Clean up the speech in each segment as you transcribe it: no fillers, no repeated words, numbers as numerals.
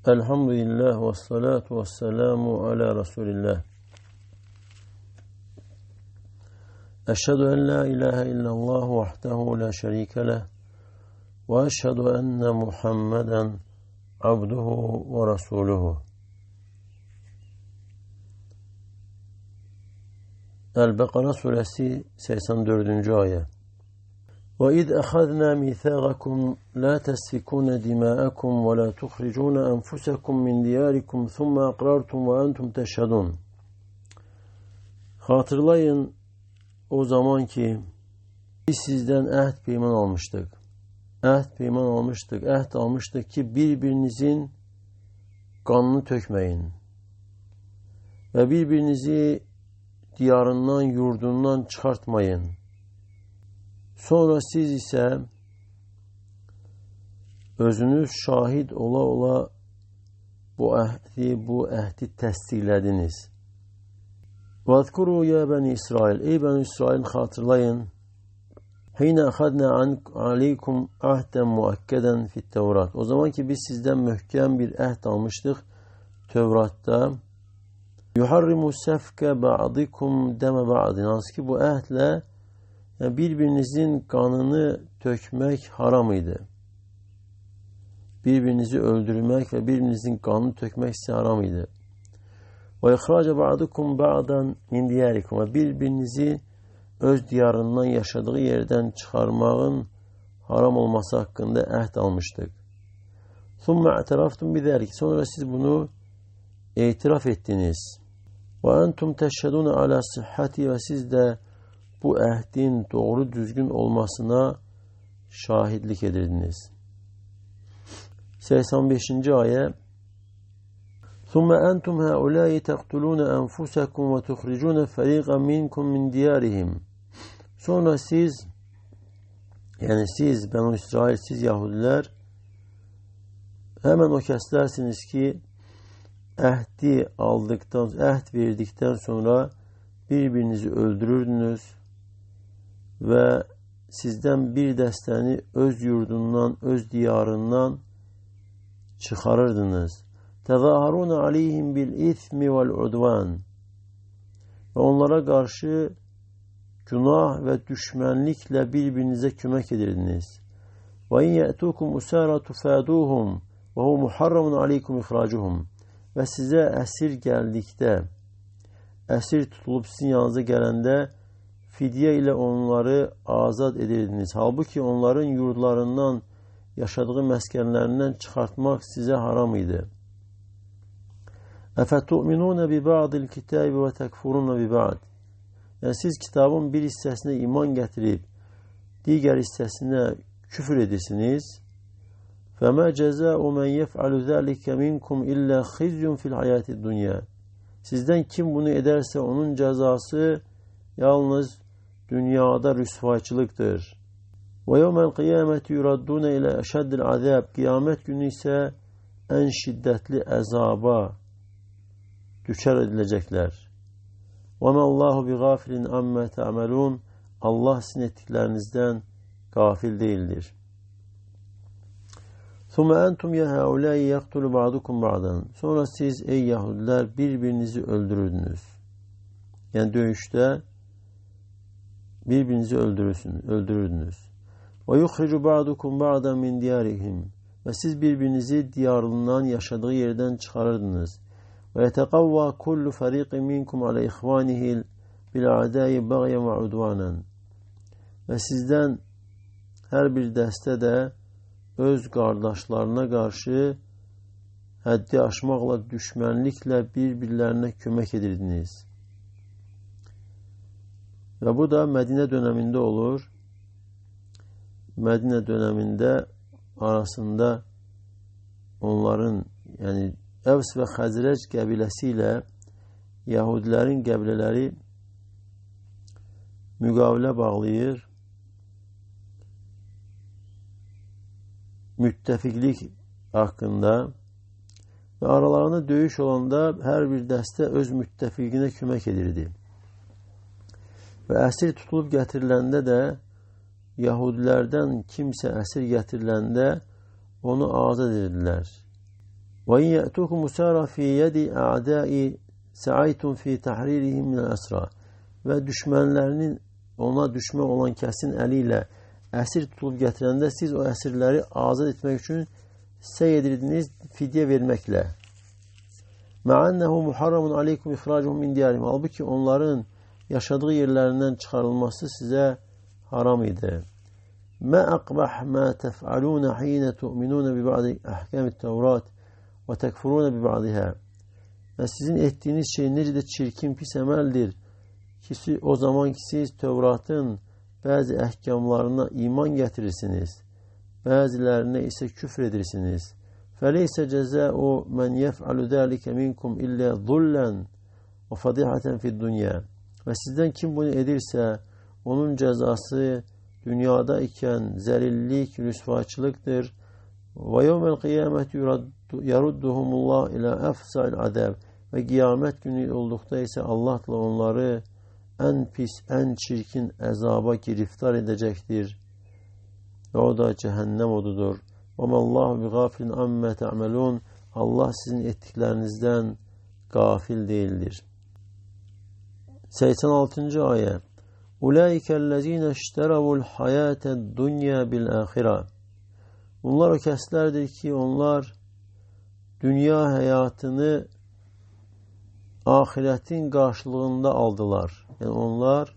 Elhamdülillah ve salatu ve selamu ala Resulillah. Eşhedü en la ilahe illallah vahdehu la şerike leh ve eşhedü enne Muhammeden abduhu ve resuluhu. El-Bekara suresi 84. Ayet. وَاِذْ أَخَذْنَا مِيثَاقَكُمْ لَا تَسْفِكُونَ دِمَاءَكُمْ وَلَا تُخْرِجُونَ أَنْفُسَكُمْ مِنْ دِيَارِكُمْ ثُمَّ أَقْرَرْتُمْ وَأَنْتُمْ تَشْهَدُونَ. Hatırlayın o zaman ki biz sizden əhd peyman almıştık. Əhd peyman almıştık, əhd almıştık ki birbirinizin qanını tökməyin ve birbirinizi diyarından, yurdundan çıxartmayın. Sonra siz ise özünüz şahid ola ola bu əhdi təsdiqlədiniz. وَاذْكُرُوا يَا بَنِي İsrail. Ey Bəni İsrail, xatırlayın. حِينَ أَخَذْنَا عَلَيْكُمْ عَهْدًا مُؤَكَّدًا فِي التَّوْرَاتِ. O zaman ki biz sizden möhkem bir əhd almıştık Tövrat'ta. يُحَرِّمُ سَفْكَ بَعْضِكُمْ دَمَ بَعْضٍ. Hansı ki bu əhdlə yani birbirinizin kanını tökmek haram idi. Birbirinizi öldürmek ve birbirinizin kanını tökmek ise haram idi. Ve ihraca ba'dukum ba'dan min diyarikum. Ve birbirinizi öz diyarından, yaşadığı yerden çıkarmağın haram olması hakkında əhd almıştık. Thumma i'teraftum bidalik. Sonra siz bunu etiraf ettiniz. Ve entum teşhedun ala sıhhati. Ve siz de bu əhdin doğru düzgün olmasına şahidlik edirdiniz. 85. Ayə. ثُمَّ أَنْتُمْ هَؤُلَاءِ تَقْتُلُونَ أَنْفُسَكُمْ وَتُخْرِجُونَ فَرِيقًا مِنْكُمْ مِنْ دِيَارِهِمْ. Sonra siz, yani siz Benu İsrail, siz Yahudiler hemen o kəslərsiniz ki əhdi aldıktan, əhd verdikten sonra birbirinizi öldürürdünüz ve sizden bir dəstəni öz yurdundan, öz diyarından çıxarırdınız. Tezaharuna aleyhim bil ismi vel udvan. Ve onlara karşı günah ve düşmənlikle birbirinize kömək edirdiniz. Ve in ye'tukum usara tufaduhum ve hu muharramun aleykum ihracuhum. Ve size əsir geldikte, əsir tutulup sizin yanınıza gələndə fidye ile onları azad edirdiniz. Halbuki onların yurdlarından, yaşadığı məskənlərindən çıxartmaq sizə haram idi. اَفَتُؤْمِنُونَ بِبَعْضِ الْكِتَابِ وَتَكْفُرُونَ بِبَعْضِ. Yani siz kitabın bir hissesine iman getirip diğer hissesine küfür edirsiniz. فَمَا جَزَاءُ مَنْ يَفْعَلُ ذَٰلِكَ مِنْكُمْ إِلَّا خِزْيٌ فِي الْحَيَاةِ الدُّنْيَا. Sizden kim bunu ederse onun cezası yalnız dünyada rüsvayçılıktır. Ve yevmel kıyameti yuraddune ile eşeddil azab. Kıyamet günü ise en şiddetli azaba düçar edilecekler. Ve mallahu bi gafilin amme ta'melun. Allah sizin ettiklerinizden gafil değildir. ثُمَّ أَنْتُمْ يَا هَؤُلَاءِ يَقْتُلُ بَعْضُكُمْ بَعْضًا. Sonra siz ey Yahudiler birbirinizi öldürürdünüz. Yani dövüşte birbirinizi öldürürdünüz. وَيُخْرِجُ بَعْضُكُمْ بَعْضًا مِنْ دِيَارِهِمْ. Ve siz birbirinizi diyarından, yaşadığı yerden çıkarırdınız. وَيَتَقَوَّى كُلُّ فَرِيقٍ مِنْكُمْ عَلَى إِخْوَانِهِ بِالْعَدَاءِ بَغْيًا وَعُدْوَانًا. Ve sizden her bir dəstə de öz qardaşlarına qarşı həddi aşmaqla, düşmənliklə bir-birlərinə kömək edirdiniz. Və bu da Mədinə dönəmində olur. Mədinə dönəmində arasında onların, yəni Əvs və Xəzrəc qəbiləsi ilə Yahudilərin qəbilələri müqavilə bağlayır. Müttəfiqlik haqqında və aralarında döyüş olanda hər bir dəstə öz müttəfiqinə kömək edirdi. Və əsir tutulub gətiriləndə də Yahudilərdən kimsə əsir gətiriləndə onu azad edirdilər. Və in yətukum usara fi yedi a'dai sa'aytum fi tahririhim min al-asra. Və düşmənlərinin, ona düşmən olan kəsin əli ilə əsir tutulub gətirəndə siz o əsirləri azad etmək üçün səy edirdiniz fidyə verməklə. Mə'ənəhu muharramun aleykum ixracuhum min diyarihim. Halbuki onların yaşadığı yerlərindən çıxarılması sizə haram idi. Mə əqbah mə təf'aluna hinə tu'minuna bi ba'di əhkəmit Tevrat və təkfuruna bi ba'dihə. Və sizin etdiyiniz şey necə də çirkin, pis əməldir ki, o zaman ki siz Tövratın bəzi əhkamlarına iman gətirirsiniz, bəzilərinə isə küfr edirsiniz. Fəleysə cəzəu mən yəf'alu zəlikə minkum illə zullən və fadihətən fid-dünya. Və sizdən kim bunu edirsə, onun cəzası dünyada ikən zəlillik, rüsvaçılıqdır. Və yevməl qiyaməti yarudduhumullah ilə əfsa'il azab. Və qiyamət günü olduqda isə Allah da onları ən pis, ən çirkin əzaba giriftar edəcəkdir. Və o da cəhənnəm odudur. Və məllahu biğafilin ammə tə'melun. Allah sizin etdiklərinizdən qafil deyildir. 86-cı ayə. Ulaikəl-ləzīnə iştəravul hayətəd-dunya bil-əxirə. Bunlar o kəslərdir ki, onlar dünya həyatını ahirətin qarşılığında aldılar. Yəni onlar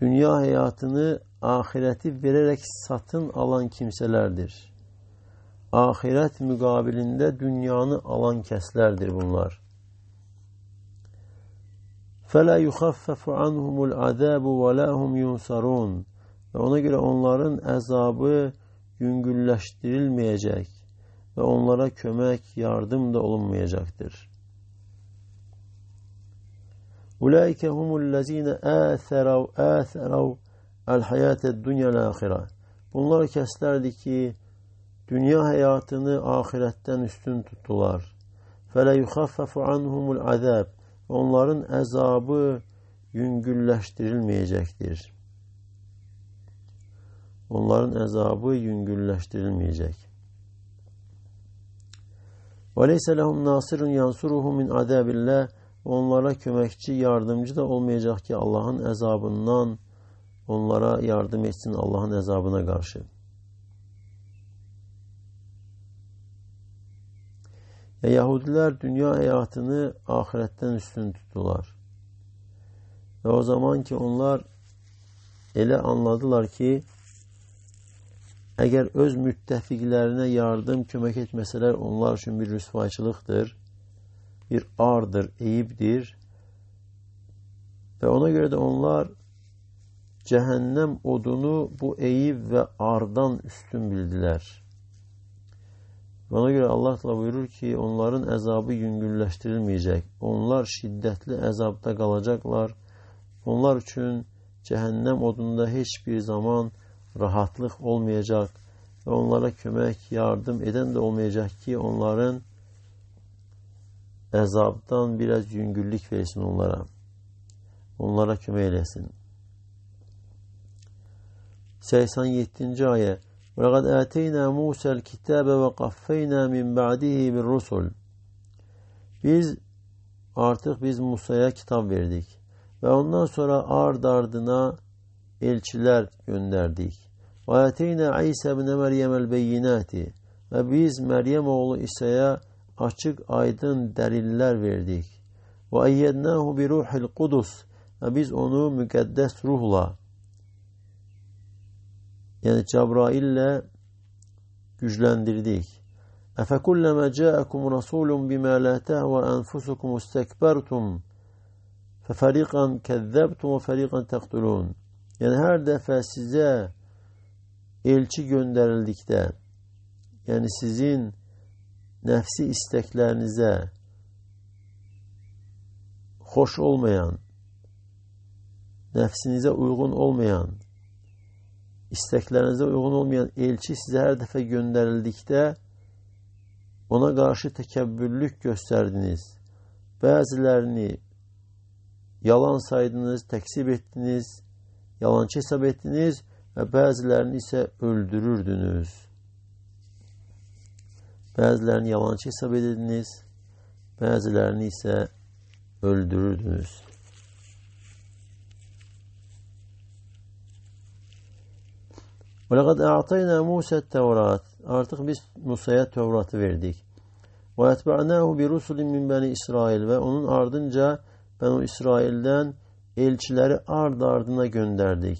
dünya həyatını ahirəti verərək satın alan kimsələrdir. Ahirət müqabilində dünyanı alan kəslərdir bunlar. فَلَا يُخَفَّفُ عَنْهُمُ الْعَذَابُ وَلَا هُمْ يُنْصَرُونَ. Və ona görə onların əzabı yüngülləşdirilməyəcək və onlara kömək, yardım da olunmayacaqdır. أُولَٰئِكَ هُمُ الَّذ۪ينَ آثَرَوْا الْحَيَاةَ الدُّنْيَا الْآخِرَةِ. Bunlar kəslərdir ki, dünya həyatını ahirətdən üstün tutdular. فَلَا يُخَفَّفُ عَنْهُمُ الْعَذَابُ. Onların əzabı yüngülləşdirilməyəcəkdir. Onların əzabı yüngülləşdirilməyəcək. وَلَيْسَ لَهُمْ نَاصِرٌ يَنْصُرُهُمْ مِنْ عَذَابِ اللّٰهِ. Onlara köməkçi, yardımcı da olmayacaq ki, Allahın əzabından onlara yardım etsin, Allahın əzabına qarşı. Ya Yahudilər dünya həyatını ahirətdən üstün tutdular. Və o zaman ki, onlar elə anladılar ki, əgər öz müttəfiqlərinə yardım, kömək etməsələr, onlar üçün bir rüsvayçılıqdır, bir ardır, eyibdir. Və ona görə də onlar cəhənnəm odunu bu eyib və ardan üstün bildilər. Və ona görə Allah Teala buyurur ki, onların əzabı yüngülləşdirilməyəcək. Onlar şiddətli əzabda qalacaqlar. Onlar üçün cəhənnəm odunda heç bir zaman rahatlıq olmayacaq və onlara kömək, yardım edən də olmayacaq ki, onların əzabdan biraz yüngüllük versin onlara. Onlara kömək eləsin. 87-ci ayə. وَلَقَدْ آتَيْنَا مُوسَى الْكِتَابَ وَقَفَّيْنَا مِنْ بَعْدِهِ بِالرُّسُلِ. Biz Musa'ya kitap verdik və ondan sonra ard ardına elçilər gönderdik. وَآتَيْنَا عِيسَى ابْنَ مَرْيَمَ الْبَيِّنَاتِ. Və biz Məryəm oğlu İsa'ya açıq, aydın dəlillər verdik. وَأَيَّدْنَاهُ بِرُوحِ الْقُدُسِ. Və biz onu müqəddəs ruhla, yəni Cəbraillə gücləndirdik. أَفَكُلَّمَا جَاءَكُمْ رَسُولٌ بِمَا لَا تَهْوَى أَنْفُسُكُمْ اسْتَكْبَرْتُمْ فَفَرِيقًا كَذَّبْتُمْ وَفَرِيقًا تَقْتُلُونَ. Yəni hər dəfə sizə elçi göndərildikdə, yəni sizin nəfsi istəklərinizə xoş olmayan, nəfsinizə uyğun olmayan, istəklərinizə uyğun olmayan elçi sizə hər dəfə göndərildikdə ona qarşı təkəbbürlük göstərdiniz. Bəzilərini yalan saydınız, təksib etdiniz, yalancı hesab etdiniz və bəzilərini isə öldürürdünüz. Bəzilərini yalancı hesab edirdiniz, bəzilərini isə öldürürdünüz. وَلَقَدْ أَعْطَيْنَا مُوسَى التَّوْرَاتِ. Artıq biz Musaya Tövratı verdik. وَاَتْبَعْنَاهُ بِرُسُلٍ مِنْ بَنِي İsrail. Və onun ardınca Bənu İsraildən elçiləri ard ardına gönderdik.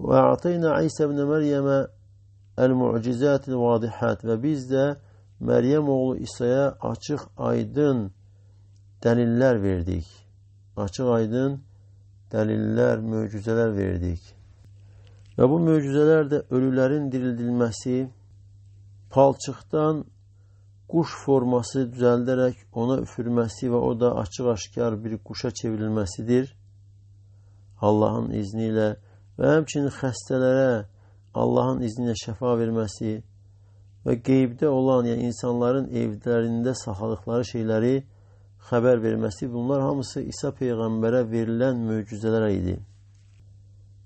وَاَعْطَيْنَا عِيسَى بْنَ مَرْيَمَ الْمُعْجِزَاتِ الْوَاضِحَاتِ. Və biz də Məryəm oğlu İsa'ya açıq aydın dəlillər verdik. Açıq aydın dəlillər, möcüzələr verdik. Və bu möcüzələr də ölülərin dirildilməsi, palçıqdan quş forması düzəldərək ona üfürməsi və o da açıq-aşkar bir quşa çevrilməsidir Allahın izni ilə və həmçinin xəstələrə Allahın izni ilə şəfa verməsi və qeybdə olan, yəni insanların evlərində saxladıqları şeyləri xəbər verməsi, bunlar hamısı İsa Peyğəmbərə verilən möcüzələr idi.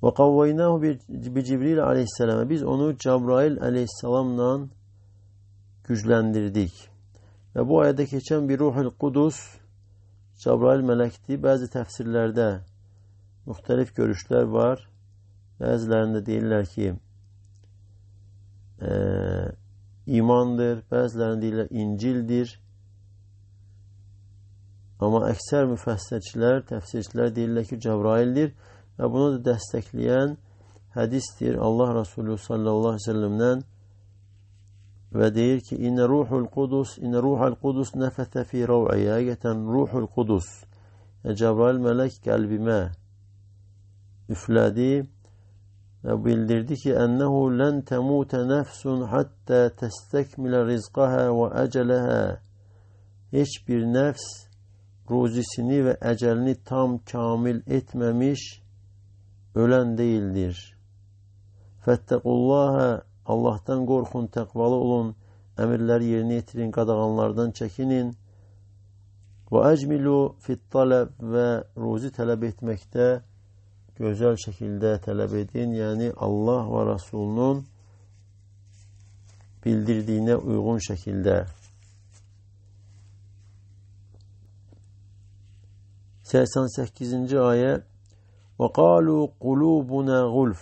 Və qavvaynahu bi Cibril aleyhisselam. Biz onu Cəbrail aleyhisselamla gücləndirdik. Və bu ayədə keçən bir Ruhul Qudus Cəbrail mələkdir. Bəzi təfsirlərdə müxtəlif görüşlər var. Bəzilərində deyirlər ki, imandır, bəzilərində deyirlər İncildir. Amma əksər müfəssirçilər, təfsirçilər deyirlər ki, Cəbraildir və bunu da dəstəkləyən hədisdir Allah Resulü sallallahu aleyhi ve sellem'dən və deyir ki, İnnə ruhul qudus, İnnə ruhul qudus nəfətə fi rəv'i. Həqiqətən ruhul qudus, yəni Cəbrail mələk qəlbimə üflədi və bildirdi ki, ənəhu lən təmutə nəfsun həttə təstəkmilə rizqəhə və əcələhə. Heç bir nəfs ruzisini və əcəlini tam kamil etməmiş ölən deyildir. Fəttəqullahə, Allahdan qorxun, təqvalı olun, əmirləri yerinə yetirin, qadağanlardan çəkinin. Və əcmilu fit-tələb, və ruzi tələb etməkdə gözəl şəkildə tələb edin. Yəni Allah və Rasulunun bildirdiyinə uyğun şəkildə. 88-ci ayə. Və qalu qulubuna gulf.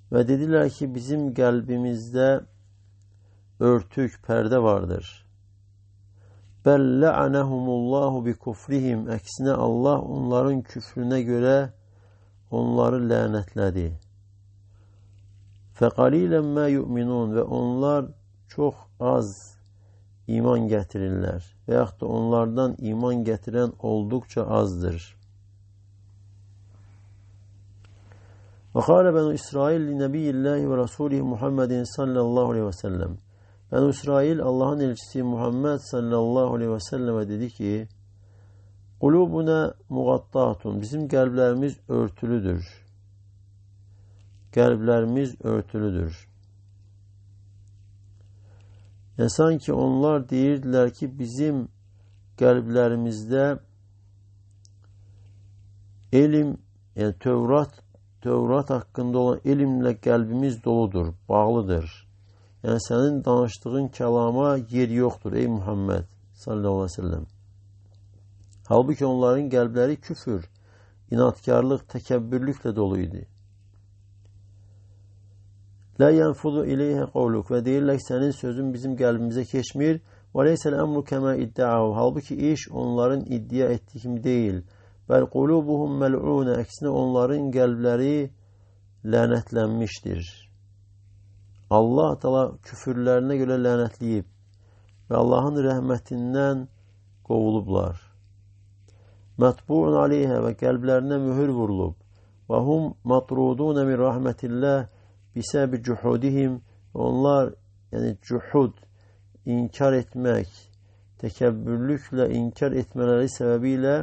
Və dedilər ki, bizim qəlbimizdə örtük, pərdə vardır. Bəl la'anahumullahu bi kufrihim. Əksinə Allah onların küfrünə görə onları lənətlədi. Fəqalilən mə yu'minun. Və onlar çox az iman gətirirlər. Və yaxud da onlardan iman gətirən olduqca azdır. Və qalə Bənu İsrail li nəbiyilləhi və rasulihi Muhammedin sallallahu aleyhi və səlləm. Bənu İsrail Allahın elçisi Muhammed sallallahu aleyhi və səlləmə dedi ki, qulubuna muğattatun, bizim qəlblərimiz örtülüdür. Qəlblərimiz örtülüdür. Yəni sanki onlar deyirdilər ki, bizim qəlblərimizdə elm, yəni Tövrat haqqında olan elmlə qəlbimiz doludur, bağlıdır. Yəni sənin danışdığın kəlama yer yoxdur ey Muhammed sallallahu aleyhi ve sellem. Halbuki onların qəlbləri küfür, inatkarlıq, təkəbbürlüklə dolu idi. Lə yənfudu ileyhə qavluk. Və deyirlər ki, sənin sözün bizim qəlbimizə keçmir. Və leysəl əmru kəmə iddiav. Halbuki iş onların iddia etdiyi kimi deyil. Bəl qulubuhum məl'unə. Əksinə onların qəlbləri lənətlənmişdir. Allah Teala küfürlərinə görə lənətləyib və Allahın rəhmətindən qovulublar. Mətbu'un aleyhə, və qəlblərinə mühür vurulub. Və hum matrudunə min rəhmətillah bisəbi cuhudihim. Onlar, yəni cuhud, inkar etmək, təkəbbürlüklə inkar etmələri səbəbilə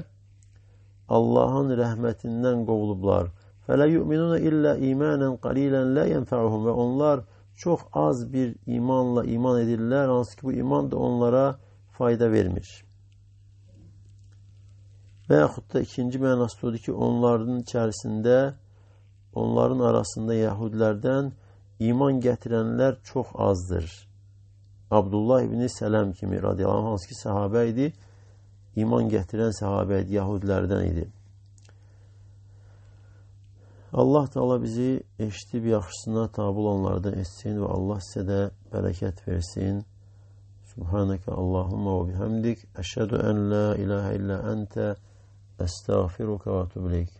Allahın rəhmətindən qovulublar. Fələ yu'minuna illə imanən qalilən la yenfa'uhum. Və onlar çox az bir imanla iman edirlər, hansı ki bu iman da onlara fayda vermir. Və yaxud da ikinci mənası odur ki, onların içərisində, onların arasında Yahudilərdən İman gətirənlər çox azdır. Abdullah ibn Sələm kimi radiyallahu anh, hansı ki səhabə idi, iman gətirən səhabə idi, yahudilərdən idi. Allah Teala bizi eşidib yaxşısına tabi olanlardan etsin və Allah sizə də bərəkət versin. Subhaneke Allahumma və bihamdik. Əşhədu ən la ilahə illə əntə əstəğfiruka və etûbü ileyk.